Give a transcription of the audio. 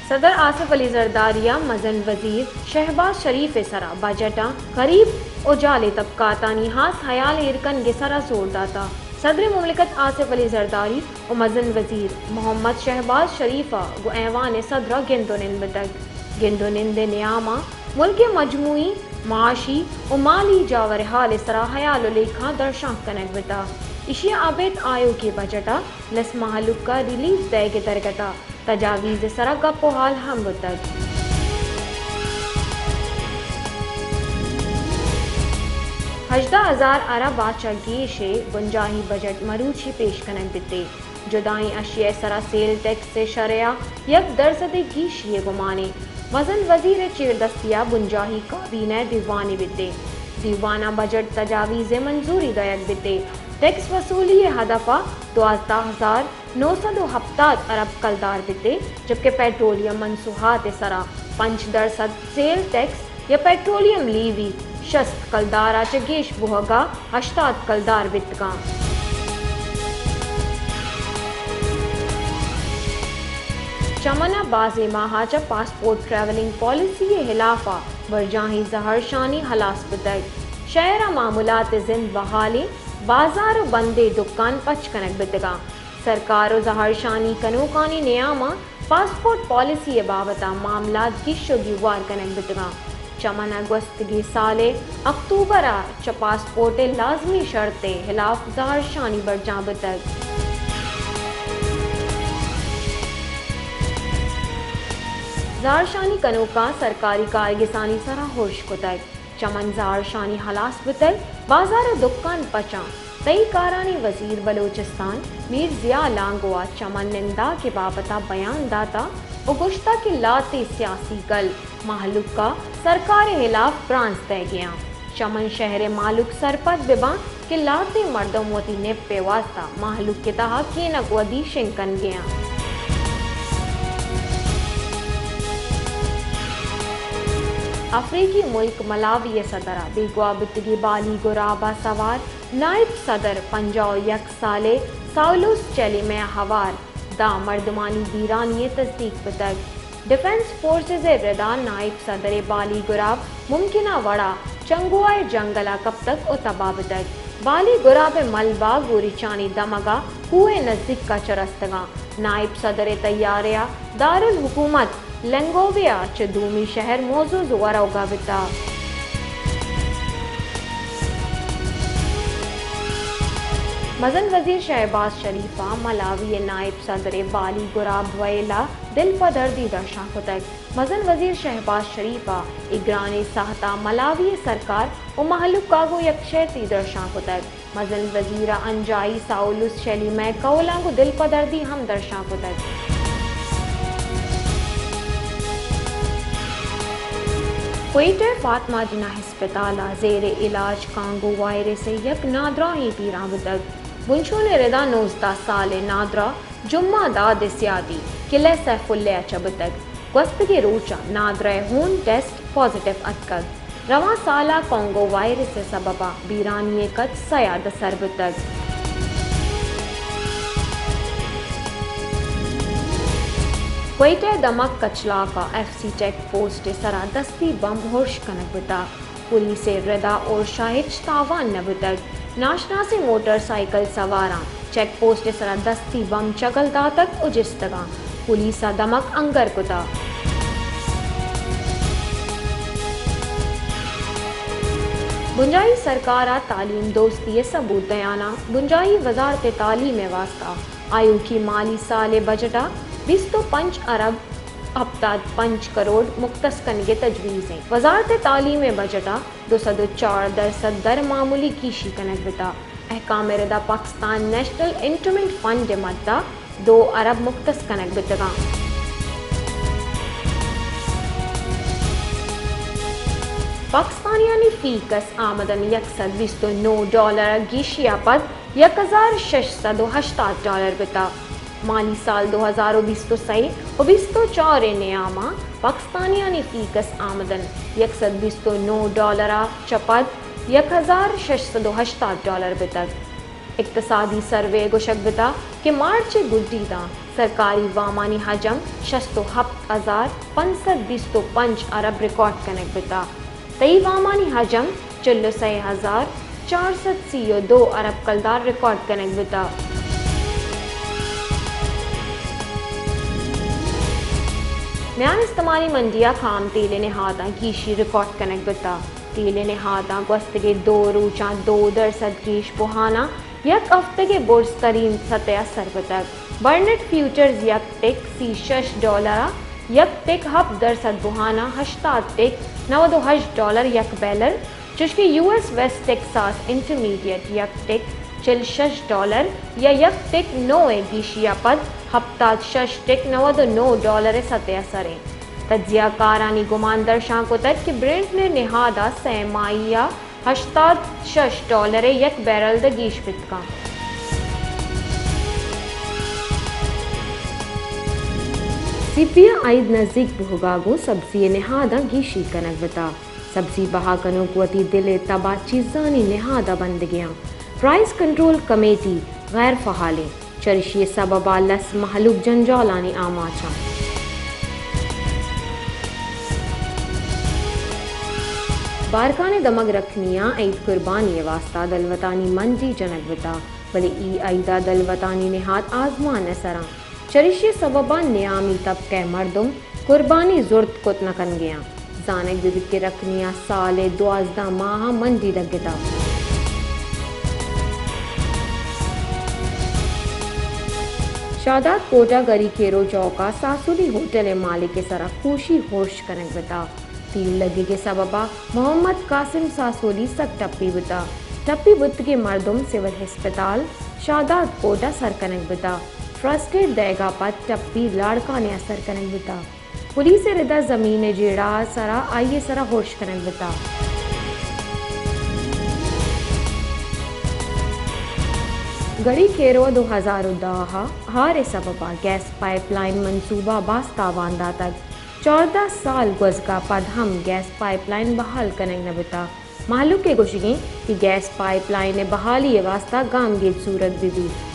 صدر آصف علی زرداری ء مزن وزیر شہباز شریف ء سرا بجٹ ء غریب و جالیں طبقاتانی ہاس ہیال ایر کنگ ء سرا زور داتہ۔ صدر مملکت آصف علی زرداری و مزن وزیر محمد شہباز شریف ء گوں ایوان صدر ء گند و نند بتگ۔ گند و نند ء نیام ء ملک ء مجموعی معاشی و مالی جاور حال ء سرا ہیال و لیکھاں درشانک کنگ بتہ۔ ایشی ء ابید آیوکیں بجٹ ء لس مہلوک ء ریلیف دئیگ ء درگت ء تجاویز ء سرا گپ و ہال ہم بوتگ۔ ہژدہ ہزار ارب ء چہ گیش ء بنجاہی بجٹ مروچی پیش کنگ بیت ء جدائیں اشیاء ء سرا سیل ٹیکس ء شرح ء یک درسد ء گیشی ء گمانے۔ مزن وزیر ء چیردستی ء بنجاہی کابینہ ء دیوانے بیت ء دیوان ء بجٹ تجاویز ء منظوری دئیگ بیت ء ٹیکس وصولی ء ہدف ء دوازدہ ہزار نو سد و ہپتاد ارب کلدار بیت ء جبکہ پیٹرولیم مصنوعات ء سرا پنچ درسد سیل ٹیکس یا پیٹرولیم لیوی شست کلدار ء چہ گیش بوہگ ء ہشتاد کلدار بیتگاں۔ چمن ء بازیں ماہ ء چہ پاسپورٹ ٹریولنگ پالیسی ء ہلاف ء برجاہیں زہرشانی ہلاس بوتگ۔ شہر ء معمولات ء زند بحالیں، بازار و بندیں دکان پچ کنگ بیتگاں۔ سرکار و زہرشانی کنوکانی نیام ء پاسپورٹ پالیسی ء بابت ء معاملات گیش و گیوار کنگ بیتگاں۔ چمن ء گوستگیں سال ء اکتوبر ء چہ پاسپورٹ ء لازمی شرط ء ہلاف زہرشانی برجاہ بوتگ۔ زہرشانی کنوکاں سرکاری کارگسانی سرا ہرش کتگ۔ چمن زہرشانی ہلاس بوتگ، بازار و دکان پچاں۔ تئی کارانی وزیر بلوچستان میر ضیاء لانگو ء چمن ننداک ء بابت ء بیان داتہ و گوشتہ کہ لہتیں سیاسی گل مہلوک ء سرکار ء ہلاف برانز دئیگ ء آں۔ چمن شہر ء مہلوک سرپد بہ باں کہ لہتیں مردم وتی نپ ء واستہ مہلوک ء تہا کینگ ودی شنگ کنگ ء آں۔ افریقی ملک ملاوی ء صدر ء بیگواہ بوتگیں بالی گراب ء سوار نائب صدر پنجاہ و یک سالیں ساولوس چیلیمہ ء ہوار داں مردمانی بیرانی ء تصدیق بوتگ۔ ڈیفنس فورسز ء ردا نائب صدر ء بالی گراب ممکنہ وڑا چنگواہ ء جنگل ء کپتگ و تباہ بوتگ۔ بالی گراب ء ملبہ گوریچانی دمگ ء کوہ ء نزیک ء چہ رستگاں۔ نائب صدر ء طیارہ ء دارالحکومت لنگوبے ء چہ دومی شہر موزوز ء وروگ ء بوتہ۔ مزن وزیر شہباز شریف ء ملاوی ء نائب صدر ء بالی گراب ویل ء دلپدردی درشان کتگ۔ مزن وزیر شہباز شریف ء اے گرانیں ساہت ء ملاوی ء سرکار و مہلوک ء گوں یکشرتی درشان کتگ۔ مزن وزیر ء انجائی ساولوس شیلیمہ ء کہولاں گوں دلپدردی ہم درشان کتگ۔ کوئٹہ ء فاطمہ جناح ہسپتال ء زیر علاج کانگو وائرس ء یک نادراہیں پیران بوتگ۔ بنشون ء ردا نوزدہ سالیں نادراہ جمعہ داد ء سیادی قلعہ سیف اللہ ء چہ بوتگ۔ گوستگیں روچ ء نادراہ ء ہون ٹیسٹ پازیٹیو اتکگ۔ رواں سال ء کانگو وائرس ء سبب ء بیرانی ء کد سئے ء دہ سر بوتگ۔ کوئٹہ ء دمگ کچلاک ء ایف سی چیک پوسٹ ء سرا دستی بمب ہرش کنگ بوتگ۔ پولیس ء ردا ہرش ء ہچ تاوان نہ بوتگ۔ ناشناسیں موٹر سائیکل سواراں چیک پوسٹ ء سرا دستی بمب چگل داتگ و جستگاں پولیس ء دمگ انگر کتگ۔ بنجاہی سرکار ء تعلیم دوستی ء ثبوت دیان ء بنجاہی وزارت تعلیم ء واستہ آیوکی مالی سال ء بجٹ ء بیست و پنچ ارب ہپتاد پنچ کروڑ مختص کنگ ء تجویز انت۔ وزارت تعلیم ء بجٹ ء دو سد و چار درسد در معمولی گیشی کنگ بوتگ۔ احکام ء ردا پاکستان نیشنل انٹرمنٹ فنڈ ء مد ء دو ارب مختص کنگ بوتگاں۔ پاکستانیانی فی کس آمدن یک سد بیست و نو ڈالر ء گیشی ء پد یک ہزار شش سد و ہشتاد ڈالر بوتگ۔ مالی سال دو ہزار و بیست و سئے و بیست و چار ء نیام ء پاکستانیانی فی کس آمدن یک سد بیست و نو ڈالر ء چہ پد یک ہزار شش سد و ہشتاد ڈالر بوتگ۔ اقتصادی سروے ء گوشگ بوتگ کہ مارچ ء گڈی داں سرکاری وامانی حجم شست و ہپت ہزار پنچ سد بیست و پنچ ارب ریکارڈ کنگ بوتگ۔ تئی وامانی حجم چل و سئے ہزار چار سد سی و دو ارب کلدار ریکارڈ کنگ بوتگ۔ میان استمانی منڈی ءَ خام تیل ءِ نہاداں گیشی ریکارڈ کنگ بوتگ۔ تیل ءِ نہاداں گوستگیں دو روچاں دو درسد گیش بوھاناں یک ہفتگ ءِ برزترین سطح ءَ سر بوتگ۔ برنٹ فیوچرز یک ٹک سی شش ڈالر ءَ یک ٹک ہپت درسد بوھاناں ہشتاد ٹک نود و ہشت ڈالر یک بیرل، چوشکہ U S West Texas Intermediate یک ٹک چل شش ڈالر یا یک ٹک نو ءِ گیشی ءَ پد ہپتاد شش ٹک نود و نو ڈالر ءِ سطح ءَ سر اِنت۔ تجزیہ کارانی گمان درشان کتگ کہ برنٹ ءِ نہاد ءَ سئے ماہی ءَ ہشتاد شش ڈالر ءِ یک بیرل داں گیش بیت کنت۔ سی پی ءَ عید نزیک بوھگ ءَ گوں سبزی ءِ نہاداں گیشی کنگ بوتگ۔ سبزی بہا کنوک وتی دل ءِ تب ءَ چیزانی نہاد ءَ بندگی اَنت۔ پرائس کنٹرول کمیٹی غیر فعال اِنت، چریشی ءِ سبب ءَ لس مہلوک جنجالانی آماچ اَنت۔ بارکھان ءِ دمگ رکھنیاں عید قربانی ءِ واستہ دلوتانی منڈی جنگ بوتگ، بلے اے عید ءَ دلوتانی نہاد آزمان ءِ سر اَنت۔ چریشی ءِ سبب ءَ نیامی طبقہ ءِ مردم قربانی زرت کت نہ کنگ ءَ اَنت۔ زانگ بہ بیت کہ رکھنیاں سال ءِ دوازدہ ماہ ءَ منڈی لگتگ۔ شاداد کوٹ ءَ گڑی کیرو چوک ءَ ساسولی ہوٹل ءِ مالک ءِ سر ءَ کوشی ہورش کنگ بوتگ۔ تیر لگگ ءِ سبب ءَ محمد قاسم ساسولی سک ٹپی بوتگ۔ ٹپی بوتگیں مردم سول ہسپتال شاداد کوٹ ءَ سر کنگ بوتگ۔ فرسٹ ایڈ دئیگ ءَ پد ٹپی لاڑکانے ءَ سر کنگ بوتگ۔ پولیس ءِ رد ءَ زمین ءِ جیڑہ ءِ سر ءَ آئی ءِ سر ءَ ہورش کنگ بوتگ۔ گڑی کیرو ءَ دو ہزار و دہ ءَ ہار ءِ سبب ءَ گیس پائپ لائن منصوبہ ءَ باز تاوان داتگ۔ چاردہ سال گوزگ ءَ پد ہم گیس پائپ لائن بحال کنگ نہ بوتگ۔ مہلوک ءِ گوشگ اِنت کہ گیس پائپ لائن ءِ بحالی ءِ واستہ گامگیج زورگ بہ بیت۔